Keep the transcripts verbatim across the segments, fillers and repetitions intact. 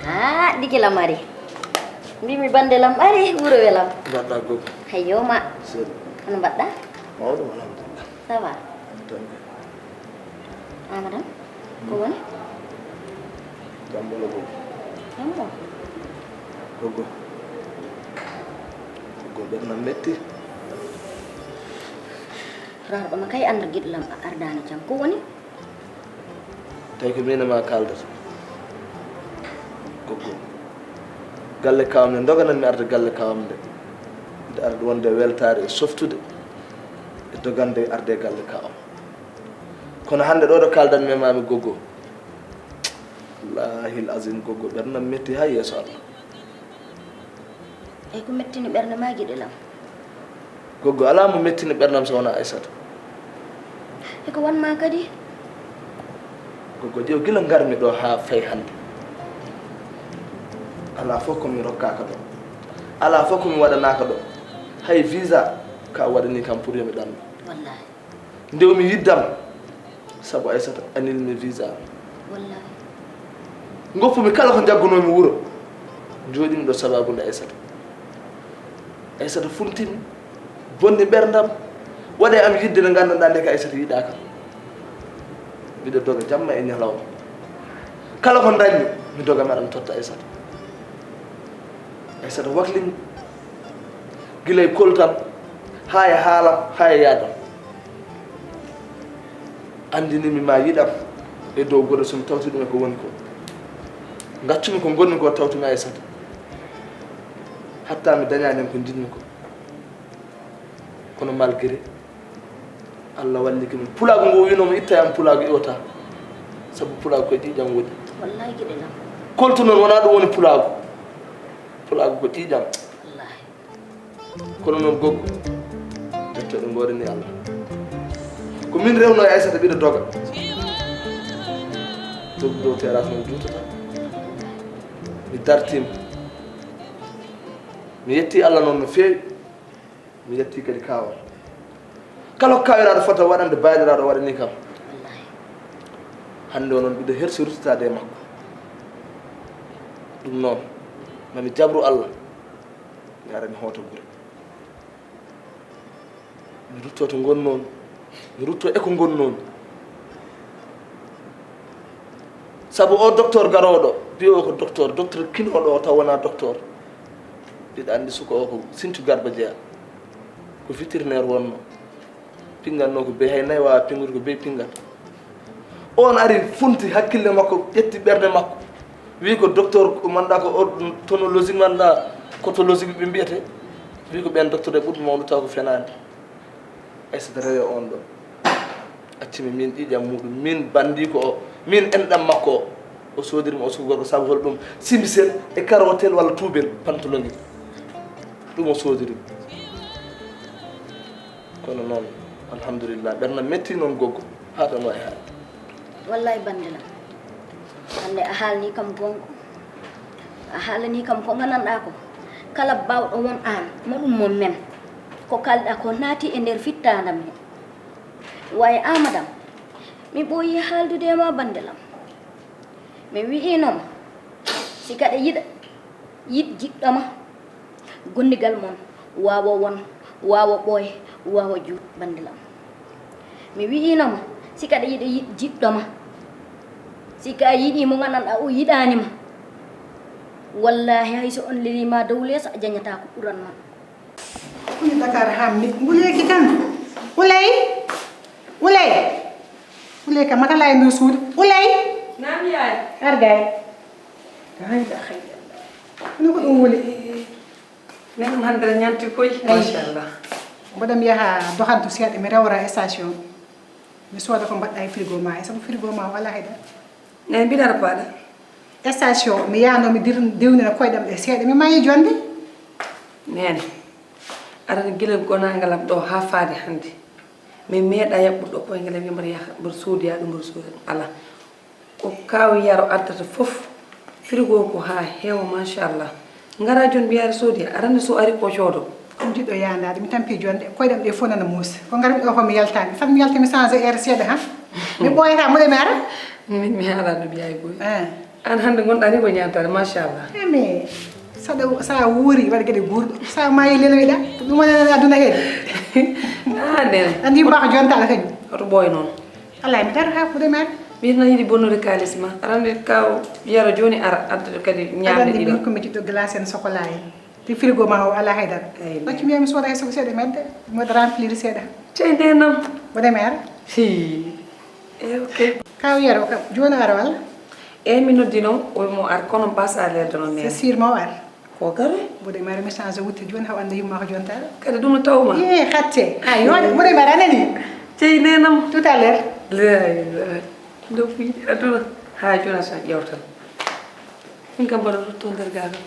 Ha, diki lam ari. Mbimi bande lam ari, wuro welam. Mbaɗɗa gom. Hayyo ma. Seeɗa. Hono mbaɗɗa? Mawɗum, alhamdulillah. Ça va? Tan. Ah, madame? Ko woni? Jam wala gom. Jam wala? Goggo. Goggo, ɓernam metti. Rarɓa ma kay anda giɗo lam a ardani jam. Ko woni? Tawi ko min e ma kaaldata. Goggo. Galle kawam nde dogananmi arde galle kawam nde. Nde arde wonde weltaare e softude. E dogande arde galle kawam. Kono hannde ɗo ɗo kaaldanmi e maami goggo. Wallahil azim goggo ɓernam metti ha yeeso Allah. Ey ko mettini ɓernde ma giɗo lam? Goggo, alaa mo mettini ɓernam so wonaa Aysata. E ko wanma kadi? Goggo, ƴeew gila ngarmi ɗo haa fay hannde. Alaa fof ko mi rokkaaka ɗo. Alaa fof ko mi waɗanaaka ɗo. Hay visa ka waɗani kam pour yo mi ɗanno. Wallahi. Ndewmi yiddam sabu Aysata annulemi visa am. Wallahi. Ngoppumi kala ko njaggunoomi wuro. Njooɗimi ɗo sababu nde Aysata. Aysata funtimi, bonni ɓerndam, waɗe am yidde nde nganndanɗaa nde ka Aysata yiɗaaka. Mbiɗo doga jamma e ñalawma. Kala ko ndañmi, mi doga mi ara mi totta Aysata. Aysata waklimi. Gila e koltal, haa e haalam, haa e yaadam. Anndinimi ma yiɗam e dow goɗɗo, so mi tawti ɗum e ko woni ko. Ngaccumi ko ngonmi ko, tawtumi Aysata. Hatta mi dañaani heen ko njiɗmi ko. Kono malgré, Allah wallike min. Pulaagu ngu wino mo itta yam pulaagu iwata. Sabu pulaagu ko ƴiiƴam woni. Wallahi giɗo lam. Koltu noon wonaa ɗum woni pulaagu. Pulaagu ko ƴiiƴam. Wallahi. Kono noon goggo, ƴetta ɗo ngoodani Allah. Ko min rewno e Aysata mbiɗo doga. Dogu dow terrasse noon juutata. Mi dartiima. Mi yetti Allah noon no feewi. Mi yetti kadi kaawam. Kala ko kaawiraaɗo fota waɗande baaniraaɗo waɗani kam. Wallahi. Hannde o noon mbiɗo hersi ruttitaade e makko. Ɗum noon, mami jabru Allah. Mi ara mi hoota gure. Mi rutto to ngonnoomi. Mi rutto e ko ngonnoomi. Sabu o docteur garooɗo, biyo ko docteur, docteur kinooɗo o taw wonaa docteur. Mbiɗa anndi suka o ko Sinthiou Garba Jeya. Ko vétérinaire wonno. Pingatno ko bey, hay nayi waawa pingude ko bey pingata. On ari funti hakkille makko, ƴetti ɓernde makko. Wi ko docteur ko manda ko ordonnologique manda cotologique ɓe mbiyete. Wi ko ɓen docteur e ɓurɗo mawɗo taw ko fenaande. Aysata rewe on ɗo. Accimi min ƴiiƴam muɗum, min bandiko o, min enɗam makko o. O soodiri mo o suka gorko sabu hol ɗum? Simisel e karotel walla tuubel pantolongel. Ɗum o soodiri. Kono noon, alhamdulillah, ɓernam metti noon goggo, haa tan wawi haalde. Wallahi bande lam. Hannde a haalni kam gonga. A haalani kam ko gandanɗa ko. Kala bawɗo won aan, mo ɗum mo men. Ko kalɗa ko naati e nder fittandam he. Waye Amadam, mi ɓooyi haaldude e ma bande lam. Mi wi'ino ma, si kaɗa yiɗa, yiɗ jiɗɗo ma. Gondigal mon, waawo won, waawo ɓooy, waawo juut, bande lam. Mi wi'ino ma, si kaɗa yiɗa yiɗ jiɗɗo ma. Si ka yiɗi mo gandanɗa o yiɗani ma. Wallahi hay so on leli ma dow leeso a jañata ko ɓuran ma. Kuni Dakar hammi. Nguleyki kan. Uley. Uley. Uley ka maka lay nder suudu. Uley. Naam yaay. Argay. Ay da xay. Ni ko ɗum wuli. Nen ɗum hannde ñanti koy. Ay. Machallah. Mboɗo mi yaha doxantu seeɗa mi rewra station. Mi sooda ko mbaɗɗa e frigo ma e sabu frigo ma wala hayda. Eyi, mbiɗa ara paaɗa. Station mi yahno mi dir- diwnina koyɗam ɗe seeɗa mi mayi jonde. Nene, arani gila gonaangal am ɗo haa faade hannde. Mi meeɗa yaɓɓude ɗo koyngal am, mbiɗa yaha mboɗo soodoya ɗum, mboɗo soodoya ɗum. Alaa. Ko kaaw Yaro addata fof, frigo ko haa heewa, machallah. Ngara joni mbiyaare soodi, arande so ari ko coodo. Ɗum jiɗɗo yaandaade, mi tampi jonde, koyɗam ɗe fof nana muusi. Ko ngarmi ɗo ko mi yaltaani. Fat mi yalta mi change air seeɗa han. Mi ɓooyata mboɗo mi ara. Min mi haalaano mbiyaay boy. Eh. Aan hannde ngonɗaa ni ko ñaantaade, machallah. Eh, mais saɗa, sa wuuri, waɗa geɗe guurɗo. Sa maayi leloyɗa, ɗum wonani aduna heen. Ah, nene. Andi mbako jontaɗo kañum. Oto ɓooy noon. Alaa, mi daro haa kuuɗe men. Mbiyatno yiɗi bonnude kaalis ma. Aɗa anndi kaw yaro jooni ara, adda kadi ñaamde. Aɗa anndi ɗiɗo. Min ko mi jiɗɗo glace en, chocolat en. Te frigo ma o alaa hay dara. Eyi. Ɗaccu mbiya mi sooda hay soko seeɗa medde, mi waɗa remplir seeɗa. Cey nde nam. Mboɗo mi ara. Hi. E, ok. Kaw yaro kam, jooni ara walla? Eyi, mi noddino, o mo ar, kono mbasa leerde noon. C'est sûr mo ar. Ko gare? Mboɗo mi ara mi change wutte jooni, haw annda yumma ko jontaɗo. Kadi ɗum no tawma? Ye, hatte. A, yo, mboɗo mi ara nani? Cey nenam. Tout à l'heure. La ilaha. Ndow ko yiɗi aduna. Ha jooni a sa ƴewtan. Min kam mbaɗa rutto nder gagal.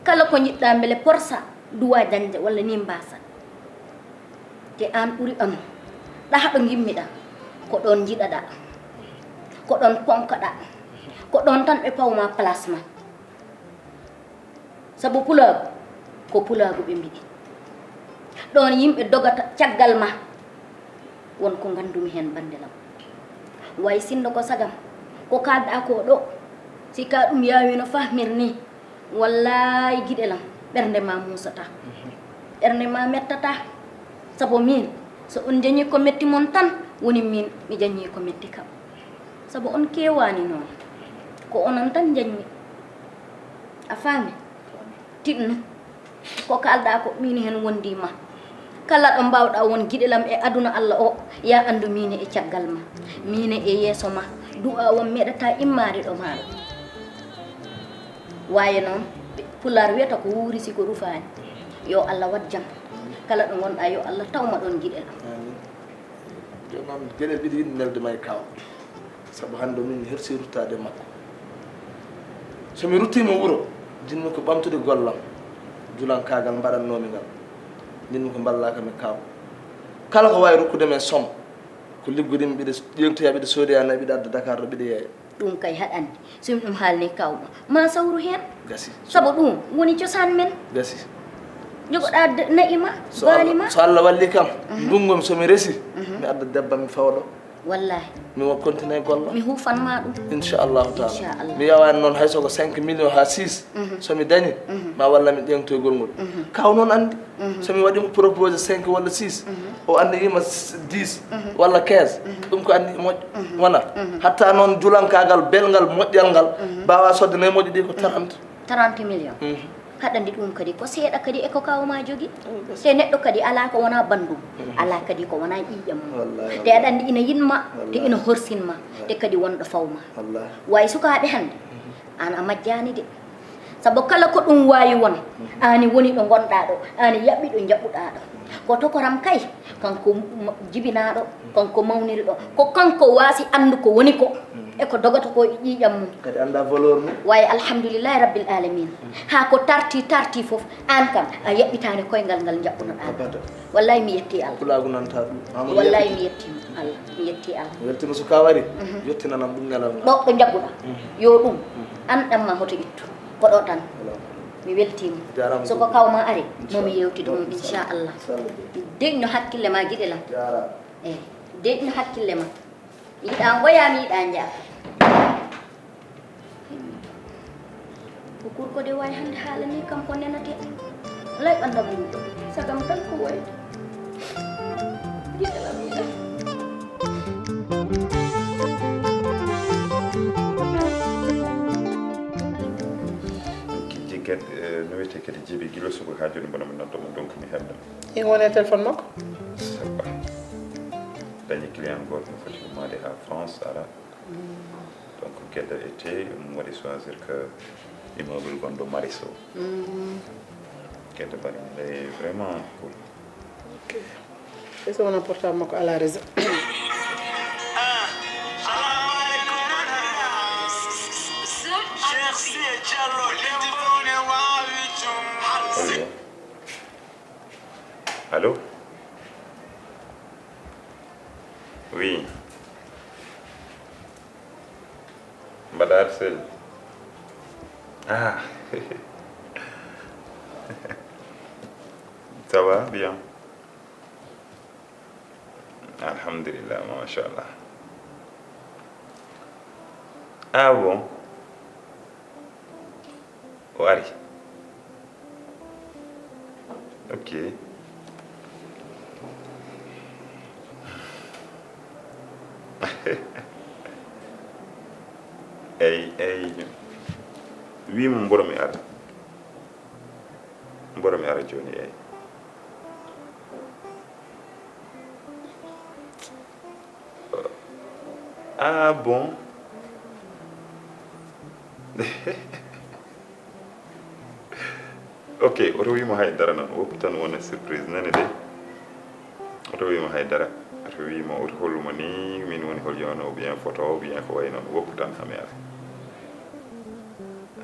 Kala ko njiɗɗa mbele porsa, duwa dañde walla ni mbasa. Te aan ɓuri am. Ɗaha ɗo ngimmiɗa, ko ɗoon njiɗaɗa. Ko ɗoon ponkaɗa. Ko ɗoon tan ɓe pawma place ma. Sabu pulaagu, ko pulaagu ɓe mbiɗi. Ɗoon yimɓe dogata caggal ma. Won ko nganndumi heen, bannde lam. Way sinno ko sagam, ko kaalɗa ko ɗo, si ka ɗum yaawi no fahmir ni, wallaay giɗe lam, ɓernde ma muusataa. Ɓernde ma mettataa. Sabu miin, so on jañi ko metti mon tan, woni miin mi jañi ko metti kam. Sabu on keewaani noon. Ko onon tan njañmi. A faami? Tiɗno. Ko kaalɗa ko, miin heen wondi ma. Kala ɗo mbaawɗa won giɗe lam e aduna Allah o, ya anndu miin e caggal ma. Miin e yeeso ma. Du'a won meɗata immaade ɗo maaɗo. Waaye noon, Pulaar wiyata ko wuuri si ko rufaani. Yo Allah waɗ jam. Kala ɗo ngonɗa, yo Allah taw ma ɗoon giɗe lam. Amiin. Jooni noon, geɗe ɗiɗi yiɗi nelde ma e kaw. Sabu hannde min mi hersi ruttaade e makko. So mi ruttiima wuro, njiɗmi ko ɓamtude gollam, julankaagal mbaɗatnoomi ngal. Njiɗmi ko mballaa kam e kaw. Kala ko waawi rokkude mi e somme, ko liggoɗimi, mbiɗa ƴeeŋtoya, mbiɗa soodoya nayi, mbiɗa adda Dakar ɗo, mbiɗa yeeya. Ɗum kay haɗanni, so mi ɗum haalni kawma, ma sawru heen. Gasi. Sabu ɗum woni cosaan men. Gasi. Jogoɗa d-, na'i ma, so baali Allah, ma. So Allah walli kam, mhm, ndunngu am so mi resi, mhm, mi adda debbo am mi fawa ɗo. Wallahi. Mi wa continue golla. Mi hufan ma ɗum. Inchallahu taala. Inchallah. Mi yawaani noon hay so ko cinq millions haa six. Mhm. So mi dañi, mhm, ma wallu mi ƴeeŋtoygol ngol. Mhm. Kaw noon anndi. Mhm. So mi waɗi mo proposé cinq walla six, mhm, o anndi ima dix, mhm, walla quinze. Mhm. Ɗum ko anndi moƴƴo. Mhm. Wona. Mhm. Hatta noon julankaagal, belngal, moƴƴal ngal, mhm, mbaawa sodde nayi moƴƴi ɗi ko, mhm, trente. Trente millions. Mhm. Haɗandi ɗum kadi ko seeɗa kadi e ko kawma jogi. Mm, bien sûr. Te neɗɗo kadi alaa ko wona banndum. Mm. Alaa kadi ko wona ƴiiƴam mum. Wallahi, te wallahi. Aɗa anndi ina yiɗma, te, wallahi, ina horsinma, wallahi, te kadi wonɗo fawma. Wallahi. Way sukaaɓe hannde, mhm, aan a majjaani de. Sabu kala ko ɗum waawi won, mhm, aani woni ɗo ngonɗaa ɗo, aani yaɓɓi ɗo njaɓɓuɗaa ɗo. Ko tokoram kay, kanko m-, jibinaaɗo, kanko mawniri ɗo. Ko kanko waasi anndu ko woni ko, mm, e ko dogata ko e ƴiiƴam mum. Kadi annda valeur mum. Waaye alhamdulillahi rabbil alamin. Mm. Haa ko tarti, tarti fof, aan kam a yaɓɓitaani koyngal ngal njaɓɓunoɗaa. Abada. Wallahi mi yetti Allah. Pulaagu nanta ɗum. Amadou, wallahi yetti. Mi yettiima Allah. Mi yetti Allah. Mi weltiima so ka wari. Mhm. Yettinanam ɗum nelal ngal. Ɗo, ɗo njaɓɓuɗaa. Mhm. Yo ɗum. Mhm. Aan ɗam ma hoto ittu. Ko ɗo tan. Voilà. Mi weltiima. Jaaraama. So ko kawma ari, mo mi yewtida ɗum, inchallah. Inchallah. Deƴno hakkille ma, giɗe lam. Jaaraama. Eyi, deƴno hakkille ma. Mi yiɗa ngoya, mi yiɗa njaaka. Ko kurko de wayi hannde haalani kam ko nenate. Lay ɓannda buuɗo. Sagam tan ko wayi. Giɗe lam yiɗa. Jiggat, eh, no wiyetee kadi Jibi, gila suka haa jooni mboɗo mi nodda mo, donc mi heɓda. Ina woni e téléphone makko? Seppa. Dañi client gooto no foti ummaade haa France, ara. Mm. Donc, Gedda e Tey, mi waɗi choisir que immeuble gonɗo Maris o. Mm. Gedda mbaɗi mo, mais vraiment cool. Ok. Est-ce que wona portable makko ala réseau? Allô? Allô? Oui. Parcelle. Ah. Ça va bien? Alhamdulillah, machallah. Ah bon? O ari? Ok. Eyi, eyi. Wiimo mboro mi ara. Mboro mi ara jooni, eyi. Ah bon? Ok, oto wiimo hay dara noon, woppu tan wona surprise, nani de? Oto wiimo hay dara, oto wiimo, oto hollumo ni, min woni hol yono, ou bien photo, ou bien ko wayi noon, woppu tan hamere.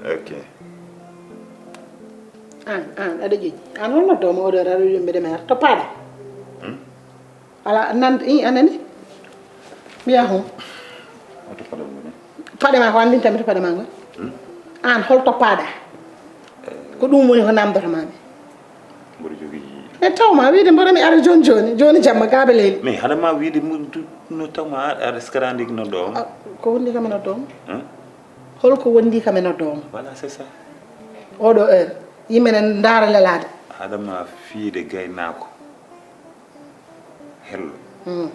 Ok. An, an, aɗa ƴeƴi. An holno domo oɗo raɗo yimɓe de mer to paɗa? Hmm? Ala, nan, i, a nani? Mbiya hon. Oto paɗa woni? Paɗe ma ko anndinta mi to paɗe ma ngol. Hmm? An hol to paɗa? Ko ɗum woni ko namdata ma mi. Mboɗo jogii. E tawma wiide mboɗo mi ara jooni jooni, jooni jamma gaabe leydi. Mais haɗa ma wiide mu-, tu-, no tawma a-, aɗa skaraandi no ɗo? Ah, ko wondi kam no ɗo? Hein? Hol ko wondi kam no ɗo? Voilà, c'est ça. Oɗo heure, yimɓe ne ndaara lelaade. Haɗa ma fiide gaynaako. Hello. Hmm.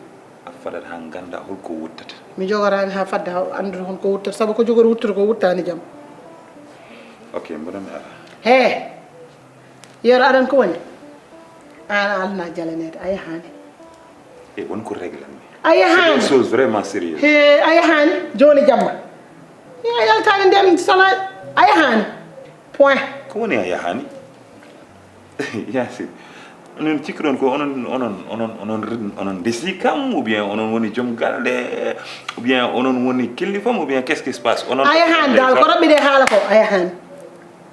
A fadat haa ngannda hol ko wuttata. Mi jogoraani haa fadde haa anndude hol ko wuttata, sabu ko jogori wuttude ko wuttaani jam. Ok, mboɗo mi ara. He! Yeru aran ko woni? An alna jalaneede, a yahaani. E won ko régler mi. A yahaani. C'est des choses vraiment sérieuses. He, a yahaani, jooni jamma. Mi a yaltaani nden sona, a yahaani. Point. Ko woni a yahaani? Yaasin, onon cikkuɗon ko onon, onon, onon, onon, onon ndesi kam, ou bien onon woni joom galle, ou bien onon woni killifam, ou bien qu'est-ce qui se passe? Onon a yahaani dal, ko raɓɓiɗe haala ko, a yahaani.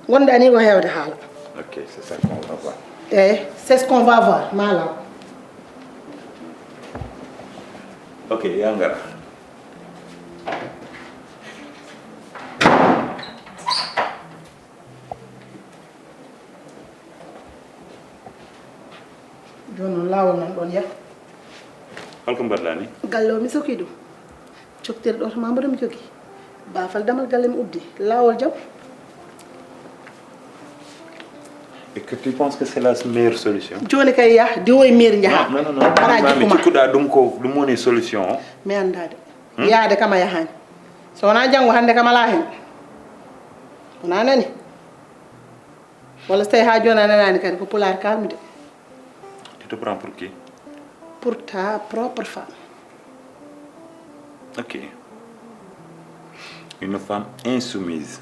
Wonde ani ko heewde haala. Ok, c'est ça qu'on va voir. Eh, c'est ce qu'on va voir, ma law. Ok, ya ngara. Jooni noon laawol nan ɗon yah. Holko mbaɗɗaa ni? Galle o mi soki ɗum. Coktirɗo oto ma mboɗo mi jogi. Baafal damal galle mi uddi. Laawol jam. Et que tu penses que c'est la meilleure solution? Jooni kay yah, diwo e miir njaha. Non, non, non, non. Aɗa mi jikkuma. Cikkuɗaa ɗum ko ɗum woni solution o? Mi anndaa de. Hmm? Yaade kam a yahaani. So wonaa janngo hannde kam alaa heen. Wonaa nani? Walla so tawii haa jooni a nanaani kadi ko pulaar kaalmi de. Tu te prends pour qui? Pour ta propre femme. Ok. Une femme insoumise.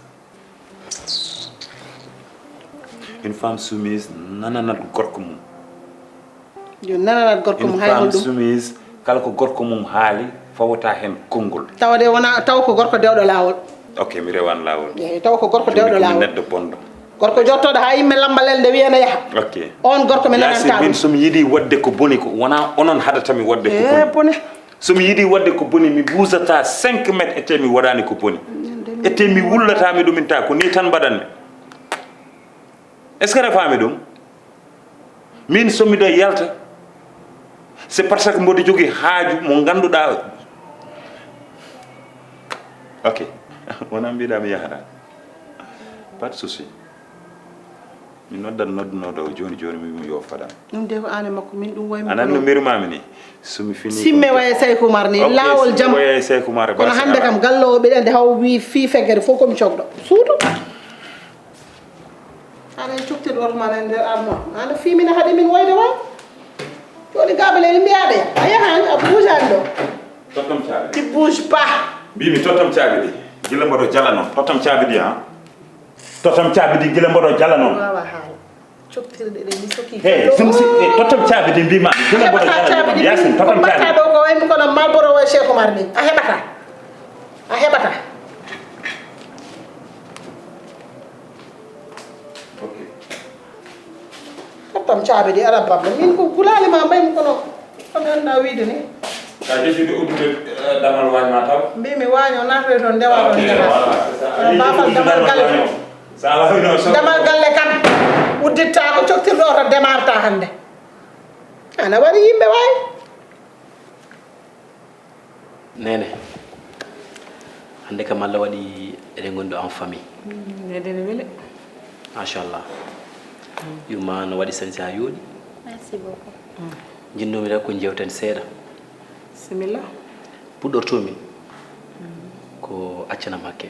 Une femme soumise, nananat gorko mum. Yo nananat gorko mum, hay hol ɗum. Une femme soumise, kala ko gorko mum haali, fawata heen konngol. Tawde wona, taw ko gorko dewɗo laawol. Ok, mi rewan laawol. Eeyi, taw ko gorko dewɗo laawol. Neɗɗo bonɗo. Gorko jottooɗo haa yimɓe lambalel nde wiya na yaha. Ok. On gorko mi nananta ɗum. Yaasin, min so mi yiɗi waɗde ko boni ko, wona onon haɗata mi waɗde ko boni. Eh, bone. So mi yiɗi waɗde ko boni, mi buusata cinq mètres, ete mi waɗaani ko boni. Ete mi wullata, mi ɗuminta, ko nii tan mbaɗanmi. Est-ce que a faami ɗum? Min so miɗo yalta, c'est parce que mboɗo jogii haaju mo ngannduɗaa. Ok. Wona mbiɗa mi yahata. Pas de souci. Mi noddat noddunooɗo o jooni jooni, mi wi'mo yo o fadan. Ɗum de ko aan e makko, min ɗum wayi mi. A nani no mbirmaami ni? So mi fini simme waye Sayko Umar ni, ok, laawol jam. Simme waye Sayko Umar, kono hannde kam, gallo o ɓeɗa nde haw wi fii feggere fof ko mi cogɗo. Suudu. Aɗa coktirɗo oto ma nani nder armoire. Aɗa fii mina haɗi min wayde wa. Jooni gaabaleeli mbiyaɗe. A yahaani, a buujaani ɗo. Tottam caabi. Tu bouges pas. Mbimi tottam caabi ɗi. Gila mboɗo jala noon. Tottam caabi ɗi, ha. Tottam caabi ɗi gila mboɗo jala noon. Waawa haala. Coktirɗe ɗe mi soki. He, sum si, eh, tottam caabi ɗi mbima. Gila mboɗo jala noon. Yaasin, tottam caabi. Mbatta ɗo ko waymi kono Malboro o e Cheikh Oumar ni. A heɓata. A heɓata. Ok. Tottam caabi ɗi ara babba. Min ko gulaali ma mbaymi kono. Kono annda wiide ni. Ka ƴetti ɗo uddude, eh, Damal waañ ma taw. Mbimi waaño naatoy toon ndewa toon ndewa. Baafal damal galle. Damal galle kam uddittaako coktirɗo oto demarta hannde. Ana waɗi yimɓe waay. Neene, hannde kam Allah waɗi eɗen ngondu en famille. Neɗen wele. Machallah. Yumma no waɗi sañse ha yooɗi. Merci beaucoup. Jinnoomi rek ko jewten seeɗa. Similla. Puɗɗortoomi ko accanam hakke.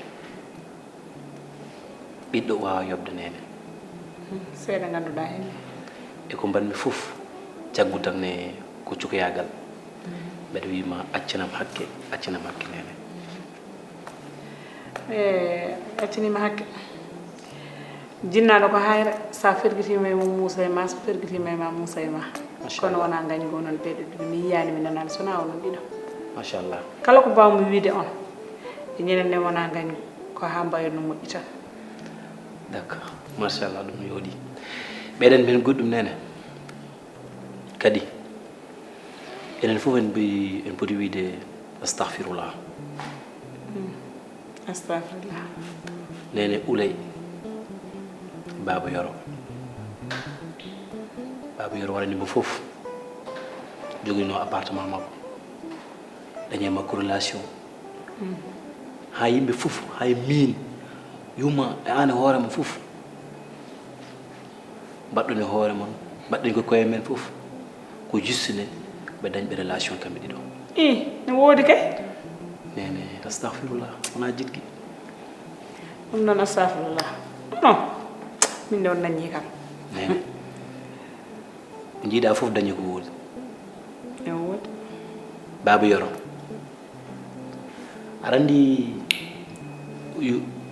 Ɓiɗɗo waawa yoɓde neene. Seeɗa ngannduɗaa heen. E ko mbaɗmi fof, caggude tan ne ko cukoyaagal. Mbeɗa wiima accanam hakke, accanam hakke neene. E accaniima hakke. Jinnaaɗo ko hayre, so a fergitiima e mum muusa e ma, so fergitiima e ma muusa e ma. Kono wonaa ngañ goo noon ɓeyɗo ɗiɗo, mi yiyaani mi nanaani, so wonaa onon ɗiɗo. Machallah. Kala ko mbaawmi wiyde on e ñeneen ne wonaa ngañ, ko haa mbayon no moƴƴi tan. D'accord, machallah, ɗum yooɗi. Ɓeyɗen min goɗɗum neene. Kadi enen fof en mbi en poti wiyde astahfirullah. Astahfirullah. Neene Ulay, Baaba Yoro. Baaba Yoro waɗani mo fof. Joginoo appartement makko. Dañi e makko relation. Haa yimɓe fof, hay miin, yumma e aan e hoore ma fof. Mbaɗɗon e hoore mon, mbaɗɗen ko koye men fof. Ko juste ne ɓe dañɓe relation kamɓe ɗiɗo. I, ne woodi kay. Neene, astahfirullah, wonaa jiɗki. Ɗum noon astahfirullah. Non. Min de on naññi kam. Neene. Ko jiiɗa fof dañi ko woodi. Ne woodi. Baaba Yoro. Aɗa anndi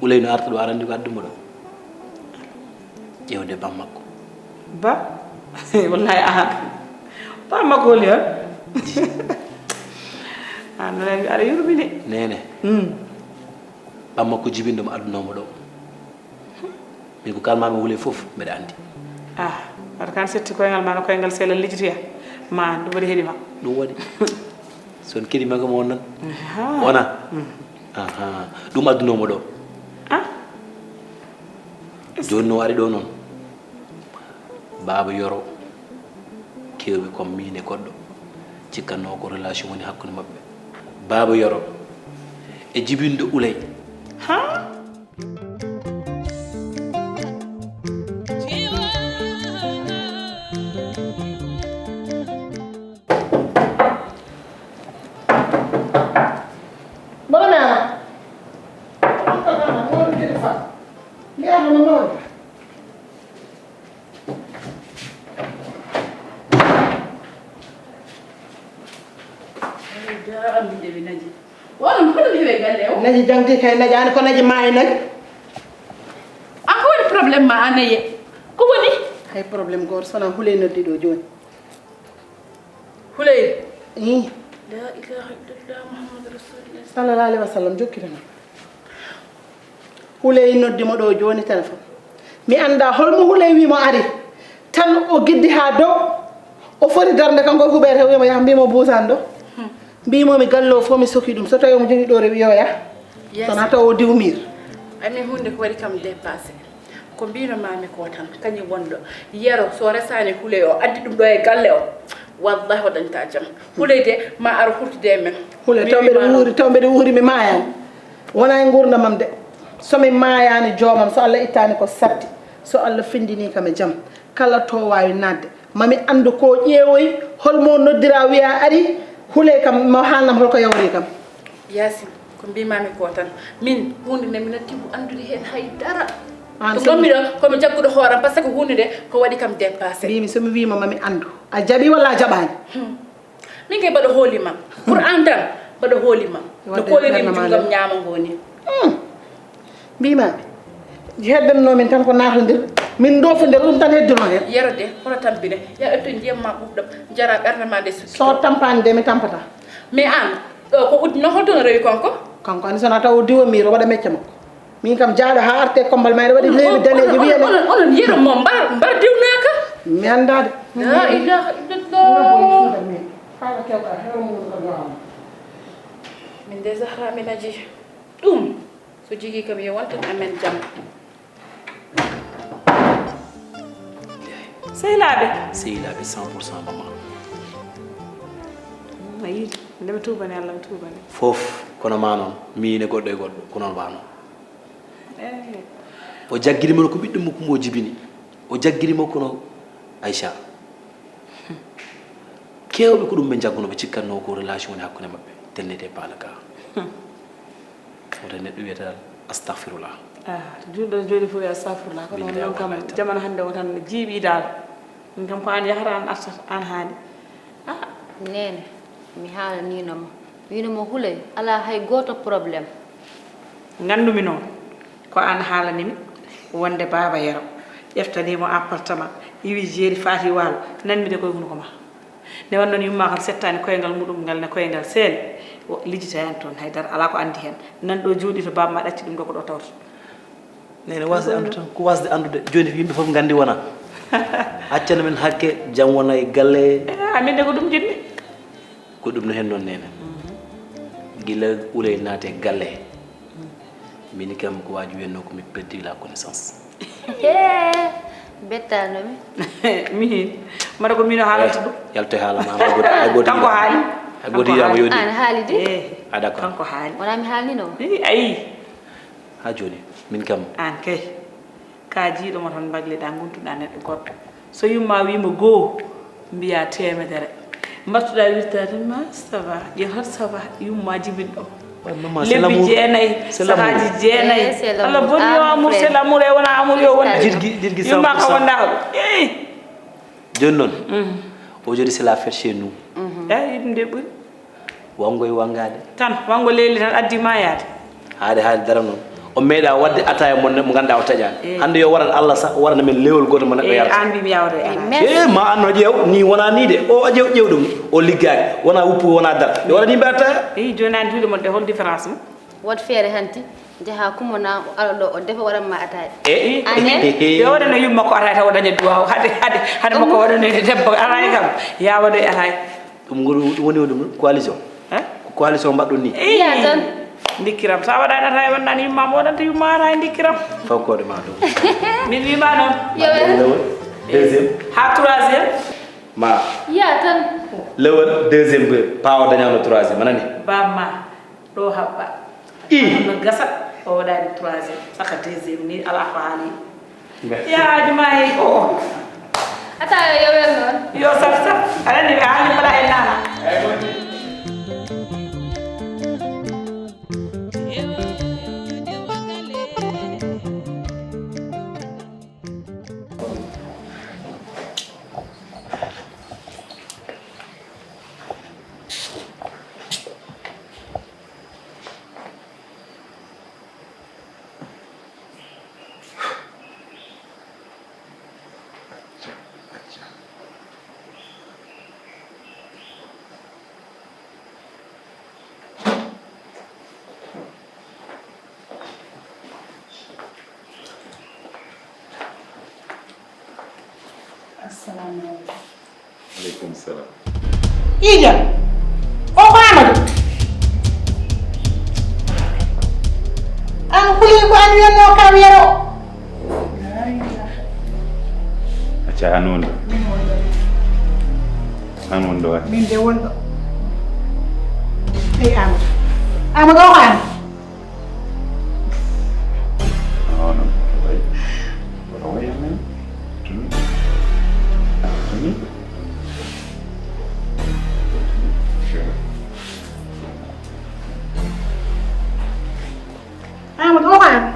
Ulay no arta ɗo, aɗa anndi ko addi mo ɗo? Ƴeewde bam makko. Ba? Wallahi aha. Bam makko holi on? An noon aɗa yurmini. Neene. Bam makko jibinɗo mo addunoo mo ɗo. Min ko kalmaami Ulay fof mbeɗa anndi. Ah, wata kan setti koyngal ma no koyngal seela lijitiya. Ma an ɗum waɗi heɗi ma. Ɗum waɗi. So on keɗi ma kam on nan. Wona. Aha. Ɗum addunoo mo ɗo. Jooni no ari ɗo noon. Baaba Yoro kewɓe comme min e goɗɗo cikkannoo ko relation woni hakkunde maɓɓe. Baaba Yoro e jibinɗo Ulay. Ha? Mboɗo naana. Mboɗo naana, mboɗo kadi fa. Mbiyaa hono mawɗo. Onon hoɗum heɓe galle o? Naji jangdi kay najaani ko naji maayi naji. An ko woni problème ma an e? Ko woni? Hay problème gooto sona Huley noddi ɗo jooni. Huley? Ii. La ilaha illallah Muhammadu Rasulullah. Sallallahu alaihi wasallam jokkitana. Huley noddi mo ɗo jooni téléphone. Mi anndaa holmo Huley wi mo ari. Tan o giddi haa dow. O foti darnde kanko e huɓeere o wimo yaha mbimo buusan ɗo. Mbimo mi galle o fof mi soki ɗum so tawi omo jogii ɗo rewi yo yah. Kono taw o diwmir. Ami hunde ko waɗi kam dépassé. Ko mbino mami ko tan kañum wonɗo. Yero so resani Huley o addi ɗum ɗo e galle o. Wallahi o dañta jam. Huley de ma ar hurtude e men. Huley taw mbeɗa wuuri taw mbeɗa wuuri mi maayani. Wona e nguurndamam de. So mi maayaani joomam, so Allah ittaani ko satti, so Allah findinii kam e jam, kala to waawi naatde, ma mi anndu ko ƴeewoyi, hol mo noddira wiya ari, Huley kam mo haalnam hol ko yawri kam. Yaasin, ko mbimaami ko tan, min huunde nde mi natti ko anndude heen hay dara. Aan ɗum ɗon miɗo komi jagguɗo hooram par ce que huunde nde ko waɗi kam dépassé. Mbimi so mi wiima ma mi anndu a jaɓi walla a jaɓaani. Min kay mbaɗa hooli ma. Pour an tan mbaɗa hooli ma. No kooliri mi junngam ñaama ngo ni. Mbima heddanno min tan ko natondir min dofondir ɗum tan hedduno hen. Yero de hono tampine ya ƴetto ndiyam ma ɓuɗɗam jara ɓernde ma nde sukki. So tampani de mi tampata. Mais an ɗo ko uddi no holto no rewi konko? Kanko ani sona taw o diwa miro waɗa mecce makko. Min kam jaaɗo ha arte kombal mayre waɗi leewi daneeji wiyane. Onon yero mo mbar mbar diwnaka. Mi andade. La ilaha illallah. Fala kewka hero mum ko ñaama. Min de Zahra mi naji ɗum. So jigi kam yo wontan amen jam. Sehilaaɓe. Sehilaaɓe cent pour cent maman. Ayi, nde mi tuubani Allah, mi tuubani. Fof, kono ma noon, mi ne goɗɗo e goɗɗo, ko noon wano. Eh. O jaggiri mo ko ɓiɗɗo mum ko mo jibini. O jaggiri mo kono Aïcha. Keewɓe ko ɗum ɓe njagguno, ɓe cikkatno ko relation woni hakkunde maɓɓe. Tel n'était pas le cas. Wota neɗɗo wiyata astahfirullah. Ah, juulɗo jooɗi fof astahfirullah. Kono on noon kam, jamanu hannde o tan jiiɓi dal. Ɗum kam ko an yahata, an artata, an haali. Ah. Neene, mi haalanino mo. Wino mo Huley, alaa hay gooto problème. Nganndumi noon, ko an haalanimi wonde Baaba Yero ƴeftanii mo appartement, iwi jeeri faati waalo, nanmi de koye hunuko ma. Nde wonno noon yumma kam settaani koyngal muɗum ngal ne koyngal seene, o lijjitaani toon hay dara, alaa ko anndi heen. Nan ɗo jooɗi to baaba ma ɗacci ɗum ɗo ko ɗo tawta. Neene wasde anndu tan, ko wasde anndude. Jooni yimɓe fof nganndi wona. Accana men hakke, jam wona e galle. Eh, amin de ko ɗum jiɗmi. Ko ɗum no heen noon neene. Gila Huley naati e galle. Min kam ko waaju wiyatnoo ko mi perdre la connaissance. Hee, bettaano mi. Mihin. Mbaɗa ko min o haalata ɗum. Yalto e haala ma, hay gooto, hay gooto. Kanko haali. Hay gooto yiɗaama yodi. An haali de. Eh, a d'accord. Kanko haali. Wona mi haalnino. Eh, ayi. Haa jooni, min kam. An kay. Ka jiiɗo mo tan mbagliɗa, ngontuɗa neɗɗo goɗɗo. So yumma wiima goo, mbiya teemedere. Mbattuɗa wirtaade ma, ça va, ƴew tan ça va, yumma jibinɗo. Ouais, maman, c'est l'amour. Lebbi jeenayi, sahaaji jeenayi. Eh, c'est l'amour. Allah boni yo amour, c'est l'amour, e wona amour yo wonde. Jirgi, jirgi yumma ka wonda ko. Eh. Jooni noon, aujourd'hui c'est la fête chez nous. Eh, ɗum de ɓuri. Wanngo e wanngaade. Tan, wanngo leyli tan addi ma yaade. Haade, haade dara noon. O meeɗa waɗde ataaya mo, mo ngannduɗaa o taƴaani. Eh. Hannde yo waran Allah sa, o warana men lewol gooto mo neɗɗo yarata. Eh, an mbi mi yawata e ataaya. Eh, ma an no ƴeew, ni wona ni de. O ƴeew, ƴeew ɗum, o liggaaki. Wona wuppu, wona dara. Yo waran yimɓe ataaya. Eh, jooni an juuɗe mon ɗe, hol différence mum? Waɗ feere hanti, njaha kumona, o ara ɗo, o defa, waɗan ma ataaya. Eh, eh, eh, eh. Yo waɗano yumma ko ataaya taw o daña duwaw. Hade, hade, hade makko waɗano e debbo ataaya kam. Ya waɗo e ataaya. Ɗum ngol, ɗum woni, ɗum coalition. Hein? Ko coalition mbaɗɗon ni. Iya tan. Ndikkiram. Sa waɗani ataaya wonnan yumma mo, waɗanta yumma ataaya ndikkiram. Faw koɗe ma ɗum. Min wima noon. Yo waɗ. Lewol. Deuxième. Ha troisième. Ma. Ya tan. Lewol deuxième be, pawa dañano troisième, a nani? Bamma. Ɗo haɓɓa. I. No gasa, o waɗani troisième, saka deuxième ni, ala ko haali. Merci. Ya, Adjuma, hey, o. Ata yo, yo wel noon. Yo, saf, saf. Aɗa anndi ɓe haali mbaɗa hen nana. Assalamu alaikum. Aleykum salam. Ija. O ko Amadou. An huli ko an wiyatno kam Yero. Acca, an wonɗo. Min wonɗo. An wonɗo, wa? Min de wonɗo. Ey, Amadou. Amadou, o ko an? Nono, way. Wala way amen. Tumi. Tumi. Amadou, o ko an?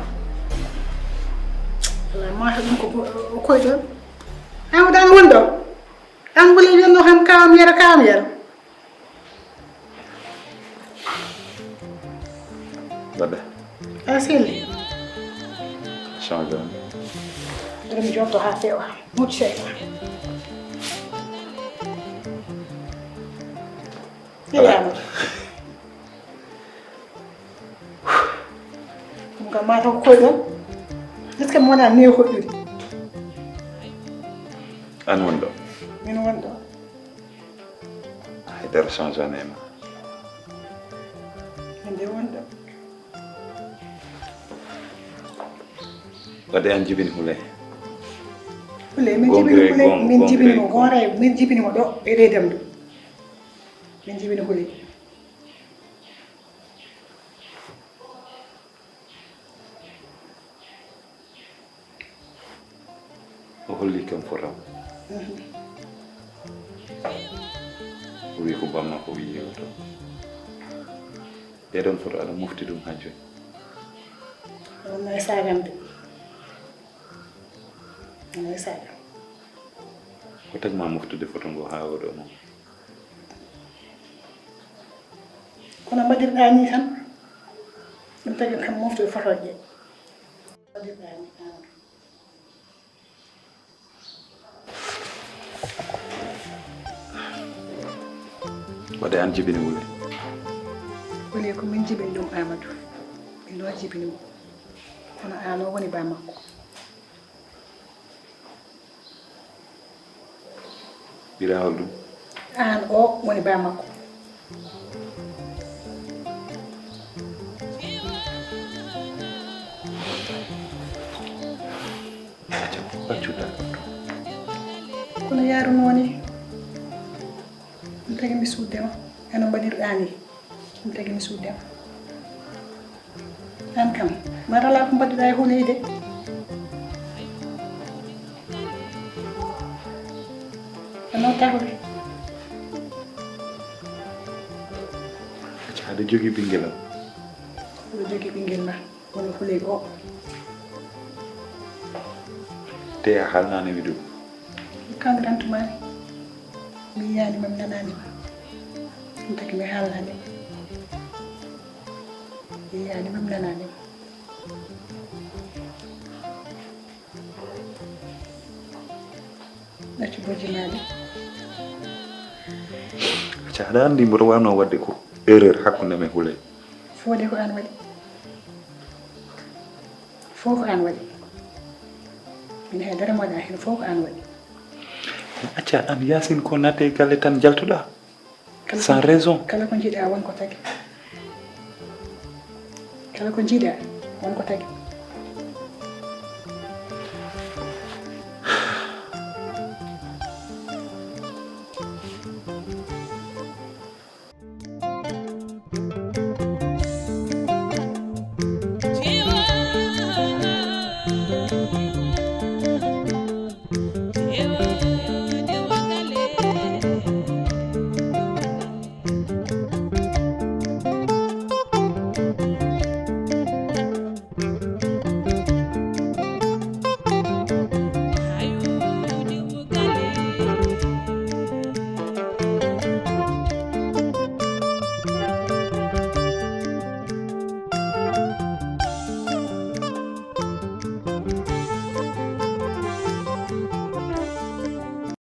Wala, ma ɗum ko, ko, ko koyɗol. Amadou, an woni ɗo? An woni wiyatno kam Kawam Yero, Kawam Yero. Babe. A selli. Change on. Eɗen jotto ha fewa. Mucce. Voilà. Ɗum kam mataw ko koyɗol. Est-ce que mi wona ni hoɗɗude? An woni ɗo. Min woni ɗo. Haydara change on e ma. Min Nde wonɗo. Waɗde aan jibini Huley. Huley, min jibini Huley, min jibini mo goore, min jibini mo ɗo e reedam ɗo. Min jibini Huley. O holli kam foto. O wi ko bamma ko wi yeewto. Ɗeɗon foto aɗa mofti ɗum ha jooni. Wonno e sagam de. Wonno e sagam. Ko tagma moftude foto ngo ha oɗo mo? Kono mbaɗirɗa ni tan. Ɗum tagi kam moftude fotoje. Mbaɗirɗa ni an. Waɗde aan jibini Wule. Wule ko min jibini ɗum Amadou. Min noon jibini mo. Kono aan o woni ba makko. Ɓiraa hol ɗum? Aan o woni ba makko. Acca, accu tan. Kono yaaru noon ni. Ɗum tagi mi suuddema. Eno mbaɗirɗa ni. Ɗum tagi mi suuddema. Aan kam, mbaɗa alaa ko mbaɗirɗa e Huley de. Ano taxude. Acca, aɗa jogii ɓinngel am? Aɗa jogii ɓinngel ma? Kono Huley o. Te a haalnaani mi ɗum. Kanko tan tuma mi yiyaani ma, mi nanaani ma. Ɗum tagi mi haalnaani ma. Mi yiyaani ma, mi nanaani ma. Accu bojji ma ɗi. Acca, aɗa anndi mboɗo wano waɗde ko erreur hakkunde men Huley. Fof de ko aan waɗi. Fof ko aan waɗi. Min hay dara mo waɗa heen, fof ko aan waɗi. Acca, aan Yaasin ko naate galle tan jaltuɗa. Kala ko, sans raison. Kala ko njiɗa won ko tagi. Kala ko njiɗa won ko tagi.